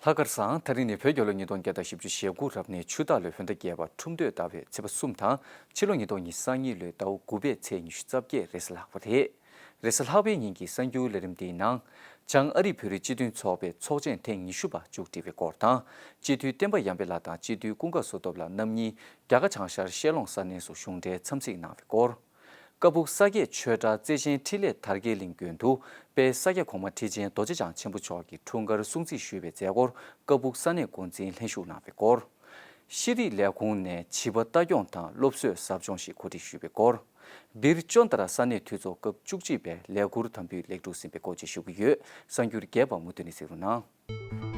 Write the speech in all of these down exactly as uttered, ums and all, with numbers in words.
ཐ་སྐར་བཟང་། ད་རིང་ནི་བོད་རྒྱལ་ལོ་ཉིས་སྟོང་བརྒྱ་དང་བཞི་བཅུ་ཞེ་དགུ་རབ་གནས་ཆུ་སྟག་ལོའི་བོད་ཟླ་བརྒྱད་པ་ཁྲུམས་སྟོད་ཟླ་བའི་ཚེས་པ་གསུམ་དང་ཕྱི་ལོ་ཉིས་སྟོང་ཉི་ཤུ་རྩ་གཉིས་ལོའི་ཟླ་བ་དགུ་པའི་ཚེས་ཉི་ཤུ་རྩ་བརྒྱད་རེས་གཟའ་ལྷག་པ་རེད། རེས་གཟའ་ལྷག་པའི་ཉིན་གྱི་གསར་འགྱུར་ལས་རིམ་འདིའི་ནང་། བྱང་ཨ་རིའི་བོད་རིགས་སྤྱི་མཐུན་ཚོགས་པའི་ཚོགས་ཆེན་ཐེངས་ཉི་ཤུ་པ་མཇུག་སྒྲིལ་བའི་སྐོར་དང་། སྤྱི་འཐུས་བསྟན་པ་ཡར་འཕེལ་ལགས་དང་སྤྱི་འཐུས་ཀུན་དགའ་བསོད་སྟོབས་ལགས་རྣམ་གཉིས་རྒྱ་གར་བྱང་ཤར་ཤེལ་ལོང་ས་གནས་སུ་གཞུང་འབྲེལ་འཚམས་གཟིགས་གནང་བའི་སྐོར། ཀ་སྦུག་ས་སྐྱའི་ཆོས་གྲྭ་རྩེ་ཆེན་འཕྲིན་ལས་དར་རྒྱས་གླིང་དགོན་དུ་དཔལ་ས་སྐྱ་གོང་མ་ཁྲི་ཆེན་རྡོ་རྗེ་འཆང་ཆེན་པོ་མཆོག་གིས་འཁྲུངས་སྐར་སྲུང་བརྩི་ཞུས་པའི་མཛད་སྒོར་ཀ་སྦུག་ས་གནས་འགོ་འཛིན་ལྷན་ཞུགས་གནང་བའི་སྐོར། ཤེས་རིག་ལས་ཁུངས་ནས་བྱིས་པ་ལྟ་སྐྱོང་དང་སློབ་གསོའི་ཟབ་སྦྱོང་ཞིག་གོ་སྒྲིག་ཞུས་པའི་སྐོར། སྦིར་ཅོན་ཏ་ར་ས་གནས་འཐུས་ཚོགས་སྐབས་བཅུ་གཅིག་པའི་ལས་འཁུར་དམ་འབུལ་ལེགས་གྲུབ་ཟིན་པའི་སྐོར་བཅས་ཞུ་གི་ཡོད། གསར་འགྱུར་རྒྱས་པ་མུ་མཐུད་ནས་གཟིགས་རོགས་གནང་།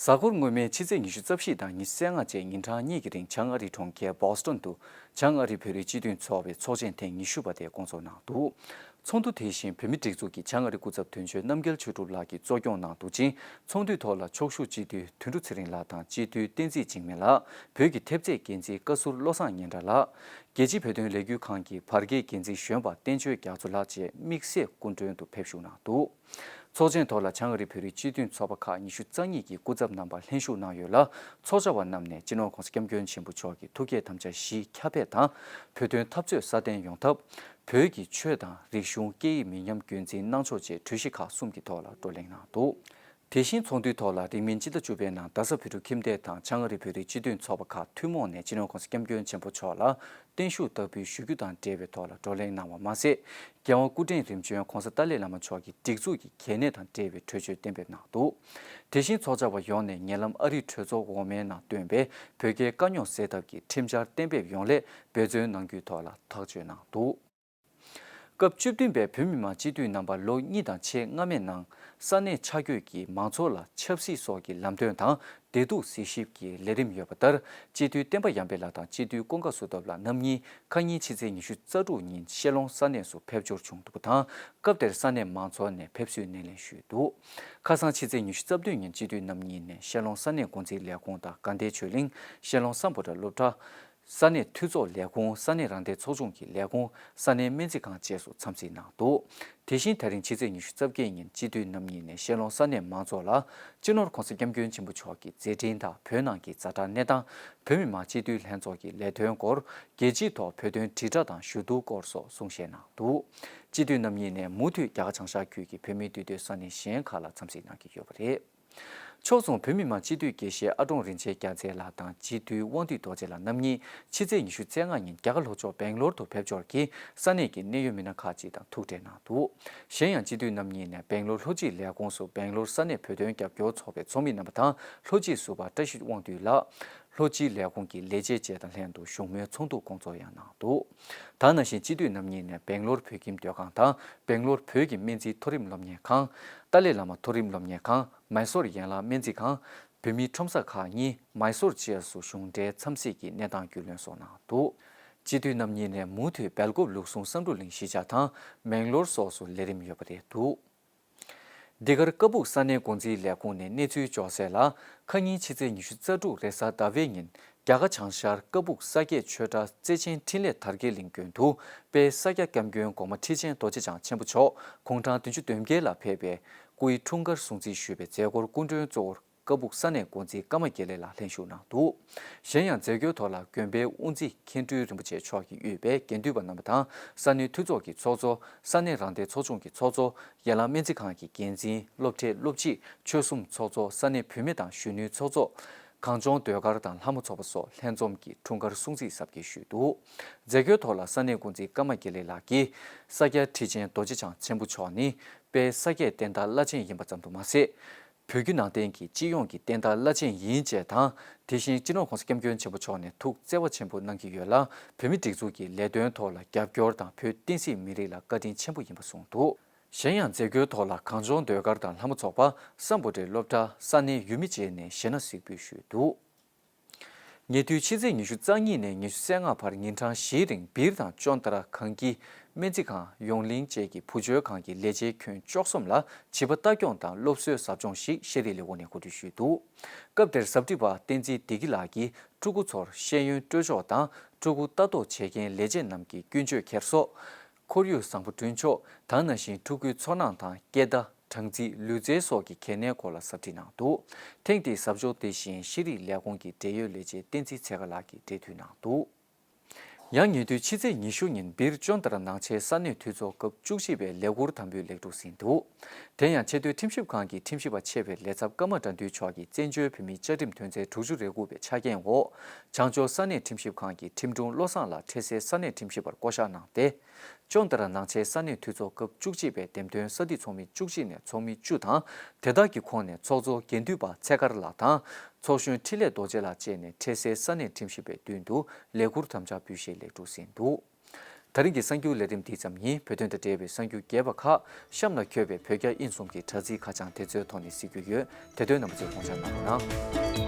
གཟའ་འཁོར་སྔོན་མའི་ཕྱི་ཚེས་ཉི་ཤུ་རྩ་བཞི་དང་ཉི་ཤུ་རྩ་ལྔ་བཅས་ཉིན་གྲངས་གཉིས་ཀྱི་རིང་བྱང་ཨ་རིའི་གྲོང་ཁྱེར་བོ་སི་ཊོན་དུ་བྱང་ཨ་རིའི་བོད་རིགས་སྤྱི་མཐུན་ཚོགས་པའི་ཚོགས་ཆེན་ཐེངས་ཉི་ཤུ་པ་དེ་བསྐོང་ཚོགས་གནང་འདུག། ཚོགས་འདུ་དེ་བཞིན་བོད་མིའི་སྒྲིག་འཛུགས་ཀྱི་བྱང་ཨ་རི་སྐུ་ཚབ་དོན་གཅོད་རྣམ་རྒྱལ་ཆོས་གྲུབ་ལགས་ཀྱིས་གཙོ་སྐྱོང་གནང་འདུག་ཅིང་། ཚོགས་འདུའི་ཐོག་ལ་ཕྱོགས་བཞུགས་སྤྱི་འཐུས་དོན་གྲུབ་ཚེ་རིང་ལགས་དང་སྤྱི་འཐུས་བསྟན་འཛིན་འཇིགས་མེད་ལགས། བོད་ཀྱི་ཐེབས་རྩའི་འགན་འཛིན་བཀའ་ཟུར་བློ་བཟང་སྙན་གྲགས་ལགས། རྒྱལ་སྤྱིའི་བོད་དོན་ལས་འགུལ་ཁང་གི་བར་བརྒལ་འགན་འཛིན་གཞོན་པ་བསྟན་ཆོས་རྒྱ་མཚོ་ལགས་བཅས་དམིགས་བསལ་སྐུ་མགྲོན་དུ་ཕེབས་བཞུགས་གནང་འདུག། ཚོགས་ཆེན་ཐོག་ལ་བྱང་ཨ་རི་བོད་རིགས་སྤྱི་མཐུན་ཚོགས་པ་ཁག་ཉི་ཤུ་རྩ་གཉིས་ཀྱི་སྐུ་ཚབ་རྣམ་པ་ལྷན་ཞུགས་གནང་ཡོད་ལ། ཚོགས་བཅར་བ་རྣམས་ནས་སྤྱི་ནོར་༸གོང་ས་༸སྐྱབས་མགོན་ཆེན་པོ་མཆོག་གི་ཐུགས་བསྐྱེད་དམ་བཅའ་བཞི་ཁྱབ་སྤེལ་དང་། བོད་དོན་འཐབ་རྩོད་སྲ་བརྟན་ཡོང་ཐབས། བོད་ཀྱི་ཆོས་དང་རིག་གཞུང་སྐད་ཡིག་མི་ཉམས་རྒྱུན་འཛིན་གནང་ཕྱོགས་བཅས་གྲོས་གཞི་ཁག་གསུམ་གྱི་ཐོག་ལ་བགྲོ་གླེང་གནང་འདུག། དེ་བཞིན་ཚོགས་འདུའི་ཐོག་ལ་རིང་མིན་སྤྱི་ཟླ་བཅུ་པའི་ནང་རྡ་ས་བོད་ཕྲུག་ཁྱིམ་སྡེ་དང་བྱང་ཨ་རི་བོད་རིགས་སྤྱི་མཐུན་ཚོགས་པ་ཁག་ཐུན་མོང་ནས་སྤྱི་ནོར་༸གོང་ས་༸སྐྱབས་མགོན་ཆེན་པོ་མཆོག་ལ་བརྟན་བཞུགས་བསྟར་འབུལ་ཞུ་རྒྱུ་དང་འབྲེལ་བའི་ཐོག་ལ་བགྲོ་གླེང་གནང་བ་མ་ཟད། རྒྱལ་དབང་སྐུ་ཕྲེང་རིམ་བྱོན་༸གོང་ས་ཏཱ་ལའི་བླ་མ་མཆོག་གི་སྒྲིག་འཛུགས་ཀྱི་གལ་གནད་དང་འབྲེལ་བའི་གྲོས་ཆོད་གཏན་འབེབས་གནང་འདུག། དེ་བཞིན་ཚོགས་བཅར་བ་ཡོངས་ནས་ཉེ་ལམ་ཨ་རིའི་གྲོས་ཚོགས་འོག་མའི་ནང་བཏོན་པའི་བོད་རྒྱའི་དཀའ་རྙོག་སེལ་ཐབས་ཀྱི་ཁྲིམས་འཆར་གཏན་འབེབས་ཡོང་སླད་འབད་བརྩོན་གནང་རྒྱུའི་ཐོག་ལ་ཐག་གཅོད་གནང་འདུག། སྐབས་བཅུ་བདུན་པའི་བོད་མི་མང་སྤྱི་འཐུས་རྣམ་པ་ལོ་གཉིས་དང་ཕྱེད་སྔ་མའི་ནང་ས་གནས་ཆ་བགོས་ཀྱིས་མང་ཚོགས་ལ་ཆབ་སྲིད་སོགས་ཀྱི་ལམ་སྟོན་དང་བདེ་སྡུག་གཟིགས་ཞིབ་ཀྱི་ལས་རིམ་ཡོད་པ་ལྟར། སྤྱི་འཐུས་བསྟན་པ་ཡར་འཕེལ་ལགས་དང་སྤྱི་འཐུས་ཀུན་དགའ་བསོད་སྟོབས་ལགས་རྣམ་གཉིས་ཁ་ཉིན་ཕྱི་ཚེས་ཉི་ཤུ་རྩ་དྲུག་ཉིན་ཤེལ་ལོང་ས་གནས་སུ་ཕེབས་འབྱོར་བྱུང་འདུག་པ་དང་། སྐབས་དེར་ས་གནས་མང་ཚོགས་ནས་ཕེབས་བསུའི་སྣེ་ལེན་ཞུས་འདུག། ཁ་སང་ཕྱི་ཚེས་ཉི་ཤུ་རྩ་བདུན་ཉིན་སྤྱི་འཐུས་རྣམ་གཉིས་ནས་ཤེལ་ལོང་ས་གནས་འགོ་འཛིན་ལས་ཁུངས་དང་དགའ་ལྡན་ཆོས་གླིང་། ཤེལ་ལོང་སམ་བྷོ་ཊ་སློབ་གྲྭ། ས་གནས་འཐུས་ཚོགས་ལས་ཁུངས། ས་གནས་རང་བདེན་ཚོགས་ཆུང་གི་ལས་ཁུངས། ས་གནས་སྨན་རྩིས་ཁང་བཅས་སུ་འཚམས་གཟིགས་གནང་འདུག། དེ་བཞིན་ད་རིང་ཕྱི་ཚེས་ཉི་ཤུ་རྩ་བརྒྱད་ཉིན་སྤྱི་འཐུས་རྣམ་གཉིས་ནས་ཤེལ་ལོང་ས་གནས་མང་ཚོགས་ལ་སྤྱི་ནོར་༸གོང་ས་༸སྐྱབས་མགོན་ཆེན་པོ་མཆོག་གི་མཛད་འཕྲིན་དང་བོད་ནང་གི་ཛ་དྲག་གནས་སྟངས། བོད་མི་མང་སྤྱི་འཐུས་ལྷན་ཚོགས་ཀྱི་ལས་དོན་སྐོར། རྒྱལ་སྤྱིའི་ཐོག་བོད་དོན་དྲིལ་བསྒྲགས་དང་ཞུ་གཏུག་སྐོར་སོགས་གསུང་བཤད་གནང་འདུག། སྤྱི་འཐུས་རྣམ་གཉིས་ནས་མུ་མཐུད་རྒྱ་གར་བྱང་ཤར་ཁུལ་གྱི་བོད་མིའི་འདུས་སྡོད་ས་གནས་གཞན་ཁག་ལ་འཚམས་གཟིགས་གནང་གི་ཡོད་པ་རེད། ཕྱོགས་མཚུངས་བོད་མི་མང་སྤྱི་འཐུས་དགེ་བཤེས་ཨ་ཀྲོང་རིན་ཆེན་རྒྱལ་མཚན་ལགས་དང་སྤྱི་འཐུས་དབང་འདུས་རྡོ་རྗེ་ལགས་རྣམ་གཉིས་ཕྱི་ཚེས་ཉི་ཤུ་རྩ་ལྔ་ཉིན་རྒྱ་གར་ལྷོ་ཕྱོགས་སྦེང་ལོར་དུ་ཕེབས་འབྱོར་གྱིས་ས་གནས་ཀྱི་གནད་ཡོད་མི་སྣ་ཁག་ཅིག་དང་ཐུག་འཕྲད་གནང་འདུག། གཞན་ཡང་སྤྱི་འཐུས་རྣམ་གཉིས་ནས་སྦེང་ལོར་ལྷོ་སྤྱི་ལས་ཁུངས་སུ་སྦེང་ལོར་ས་གནས་བོད་དོན་རྒྱབ་སྐྱོར་ཚོགས་པའི་ཚོགས་མི་རྣམ་པ་དང་ལྷོ་སྤྱི་ཟུར་པ་བཀྲ་ཤིས་དབང་འདུས་ལགས། ལྷོ་སྤྱི་ལས་ཁུངས་ཀྱི་ལས་བྱེད་བཅས་དང་ལྷན་དུ་བཞུགས་མོལ་ཚོགས་འདུ་སྐོང་ཚོགས་ཡང་གནང་འདུག། ད་ག་ནང་བཞིན་སྤྱི་འཐུས་རྣམ་གཉིས་ནས་སྦེང་ལོར་བོད་ཁྱིམ་སྡོད་ཁང་དང་སྦེང་ལོར་བོད་ཀྱི་སྨན་རྩིས་མཐོ་རིམ་སློབ་གཉེར་ཁང་། ཏཱ་ལའི་བླ་མ་མཐོ་རིམ་སློབ་གཉེར་ཁང་། མའི་སོར་ཡན་ལག་སྨན་རྩིས་ཁང་། བོད་མིའི་ཁྲོམ་ས་ཁག་གཉིས། མའི་སོར་བཅས་སུ་གཞུང་འབྲེལ་འཚམས་གཟིགས་ཀྱི་གནས་སྟངས་རྒྱུས་ལོན་སོགས་གནང་འདུག། སྤྱི་འཐུས་རྣམ་གཉིས་ནས་མུ་མཐུད་སྦེལ་ཀོབ་ལུགས་ཟུང་བསམ་གྲུབ་གླིང་གཞིས་ཆགས་དང་མེང་ལོར་སོགས་སུ་ལས་རིམ་ཡོད་པ་རེད་འདུག། འདི་གར་ཀ་སྦུག་ས་གནས་འགོ་འཛིན་ལས་ཁུངས་ནས་གནས་ཚུལ་འབྱོར་གསལ་ལ། ཁ་ཉིན་ཕྱི་ཚེས་ཉི་ཤུ་རྩ་དྲུག་རེས་གཟའ་ཟླ་བའི་ཉིན་རྒྱ་གར་བྱང་ཤར་ཀ་སྦུག་ས་སྐྱའི་ཆོས་གྲྭ་རྩེ་ཆེན་འཕྲིན་ལས་དར་རྒྱས་གླིང་དགོན་དུ་དཔལ་ས་སྐྱ་སྐྱབས་མགོན་གོང་མ་ཁྲི་ཆེན་རྡོ་རྗེ་འཆང་ཆེན་པོ་མཆོག་དགུང་གྲངས་བདུན་ཅུ་དོན་བརྒྱད་ལ་ཕེབས་པའི་སྐུའི་འཁྲུངས་སྐར་སྲུང་བརྩི་ཞུས་པའི་མཛད་སྒོར་སྐུ་མགྲོན་གཙོ་བོར་ཀ་སྦུག་ས་གནས་འགོ་འཛིན་ཀརྨ་དགེ་ལེགས་ལགས་ལྷན་ཞུགས་གནང་འདུག། གཞན་ཡང་མཛད་སྒོའི་ཐོག་ལ་དགོན་པའི་དབུ་འཛིན་མཁན་སྤྲུལ་རིན་པོ་ཆེ་མཆོག་གིས་དབུས་པའི་དགེ་འདུན་པ་རྣམ་པ་དང་ས་གནས་འཐུས་ཚོགས་ཀྱི་ཚོགས་གཙོ། ས་གནས་རང་བདེན་ཚོགས་ཆུང་གི་ཚོགས་གཙོ། ཡན་ལག་སྨན་རྩིས་ཁང་གི་འགན་འཛིན། སློབ་གྲྭའི་སློབ་སྤྱི། ཆོལ་གསུམ་ཚོགས་གཙོ། ས་གནས་བུད་མེད་དང་གཞོན་ནུའི་ཚོགས་གཙོ། གངས་ལྗོངས་ཟློས་གར་དང་ལྷ་མོ་ཚོགས་པ་སོགས་ལྷན་འཛོམས་ཀྱིས་འཁྲུངས་སྐར་སྲུང་བརྩི་གཟབ་རྒྱས་ཞུས་འདུག། མཛད་སྒོའི་ཐོག་ལ་ས་གནས་འགོ་འཛིན་ཀརྨ་དགེ་ལེགས་ལགས་ཀྱིས། ས་སྐྱ་ཁྲི་ཆེན་རྡོ་རྗེ་འཆང་ཆེན་པོ་མཆོག་ནི་དཔལ་ས་སྐྱའི་བསྟན་བདག་བླ་ཆེན་ཡིན་པ་ཙམ་དུ་མ་ཟད། བོད་བརྒྱུད་ནང་བསྟན་གྱི་སྤྱི་ཡོངས་ཀྱི་བསྟན་བདག་བླ་ཆེན་ཡིན་ཅེས་དང་། དེ་བཞིན་སྤྱི་ནོར་༸གོང་ས་༸སྐྱབས་མགོན་ཆེན་པོ་མཆོག་ནས་ཐུགས་བརྩེ་བ་ཆེན་པོ་གནང་གི་ཡོད་ལ། བོད་མིའི་སྒྲིག་འཛུགས་ཀྱི་ལས་དོན་ཐོག་ལ་རྒྱབ་སྐྱོར་དང་བོད་བསྟན་སྲིད་མི་རིགས་ལ་བཀའ་དྲིན་ཆེན་པོ་ཡིན་པ་གསུངས་འདུག། གཞན་ཡང་མཛད་སྒོའི་ཐོག་ལ་གངས་ལྗོངས་ཟློས་གར་དང་ལྷ་མོ་ཚོགས་པ། སམ་བྷོ་ཊའི་སློབ་གྲྭ། ས་གནས་ཡུལ་མི་བཅས་ནས་གཞས་སྣ་གཟིགས་འབུལ་ཞུས་འདུག། ཉེ་དུས་ཕྱི་ཚེས་ཉི་ཤུ་རྩ་གཉིས་ནས་ཉི་ཤུ་རྩ་ལྔ་བར་ཉིན་གྲངས་བཞིའི་རིང་སྦིར་དང་ཅོན་ཏ་ར་གངས་སྐྱིད། སྨན་རྩིས་ཁང་། ཡོངས་གླིང་བཅས་ཀྱི་བུ་བཅོལ་ཁང་གི་ལས་བྱེད་ཁྱོན་བཅུ་གསུམ་ལ་བྱིས་པ་ལྟ་སྐྱོང་དང་སློབ་གསོའི་ཟབ་སྦྱོང་ཞིག་ཤེས་རིག་ལས་ཁུངས་ནས་གོ་སྒྲིག་ཞུས་འདུག་སྐབས་དེར་ཟབ་ཁྲིད་པ་བསྟན་འཛིན་བདེ་སྐྱིད་ལགས་ཀྱིས་ཕྲུ་གུ་ཚོར་ཤེས་ཡོན་སྤྲོད་ཕྱོགས་དང་ཕྲུ་གུ་ལྟ་རྟོག་བྱེད་མཁན་ལས་བྱེད་རྣམས་ཀྱི་ཀུན་སྤྱོད་འཁྱེར་སོ། ཁོར་ཡུག་བཟང་པོ་བསྐྲུན་ཕྱོགས་དང་། ནང་བཞིན་ཕྲུ་གུའི་ཚོར་སྣང་དང་སྐད་བརྡ། གྲངས་རྩིས། ལུས་རྩལ་སོགས་ཀྱི་གལ་གནད་སྐོར་ལ་ཟབ་ཁྲིད་གནང་འདུག་ཐེངས་འདིའི་ཟབ་སྦྱོང་དེ་བཞིན་ཤེས་རིག་ལས་ཁུངས་ཀྱི་འབྲེལ་ཡོད་ལས་བྱེད་བསྟན་འཛིན་ཚེ་དཀར་ལགས་ཀྱིས་འབྲེལ་མཐུད་གནང་འདུག་ཡང་ཉེ་དུས་ཕྱི་ཚེས་ཉི་ཤུ་ཉིན་སྦིར་ཅོན་ཏ་ར་ནང་ཆེན་ས་གནས་འཐུས་ཚོགས་སྐབས་བཅུ་གཅིག་པའི་ལས་འཁུར་དམ་འབུལ་ལེགས་གྲུབ་ཟིན་འདུག་དེ་ཡང་ཆེས་མཐོའི་ཁྲིམས་ཞིབ་ཁང་གི་ཁྲིམས་ཞིབ་པ་ཆེ་བའི་ལས་ཚབ་ཀརྨ་དགྲ་འདུལ་མཆོག་གིས་བཙན་བྱོལ་བོད་མིའི་བཅའ་ཁྲིམས་དོན་ཚན་དྲུག་ཅུ་རེ་དགུ་པའི་ཆ་རྐྱེན་འོག་བྱང་ཕྱོགས་ས་གནས་ཁྲིམས་ཞིབ་ཁང་གི་ཁྲིམས་དྲུང་བློ་བཟང་ལགས་འཕྲལ་སེལ་ས་གནས་ཁྲིམས་ཞིབ་པར་བསྐོ་གཞག་གནང་སྟེ། ཅོན་ཏ་ར་ནང་ཆེན་ས་གནས་འཐུས་ཚོགས་སྐབས་བཅུ་གཅིག་པའི་འདེམས་ཐོན་ས་འཐུས་ཚོགས་མི་བཅུ་གཅིག་ནས་ཚོགས་མི་བཅུ་དང་། དེ་དག་གི་ཁོངས་ནས་ཚོགས་གཙོ་དགེ་འདུན་པ་ཚེ་དཀར་ལགས་དང་། ཚོགས་གཞོན་འཕྲིན་ལས་རྡོ་རྗེ་ལགས་བཅས་ནས་འཕྲལ་སེལ་ས་གནས་ཁྲིམས་ཞིབ་པའི་མདུན་དུ་ལས་འཁུར་དམ་བཅའ་འབུལ་བཞེས་ལེགས་གྲུབ་ཟིན་འདུག་ད་རིང་གི་གསར་འགྱུར་ལས་རིམ་འདི་ཙམ་ཡིན། བོད་དོན་དང་འབྲེལ་བའི་གསར་འགྱུར་རྒྱས་པ་ཁག་གཤམ་ལ་འཁོད་པའི་བོད་རྒྱ་དབྱིན་གསུམ་གྱི་དྲ་ཚིགས་ཁ་བྱང་དེ་ཚོའི་ཐོག་ནས་གཟིགས་རྒྱུ་ཡོད། དེ་དོན་རྣམ་པ་ཚོས་དགོངས་འཇགས་གནང་རོགས་གནང་།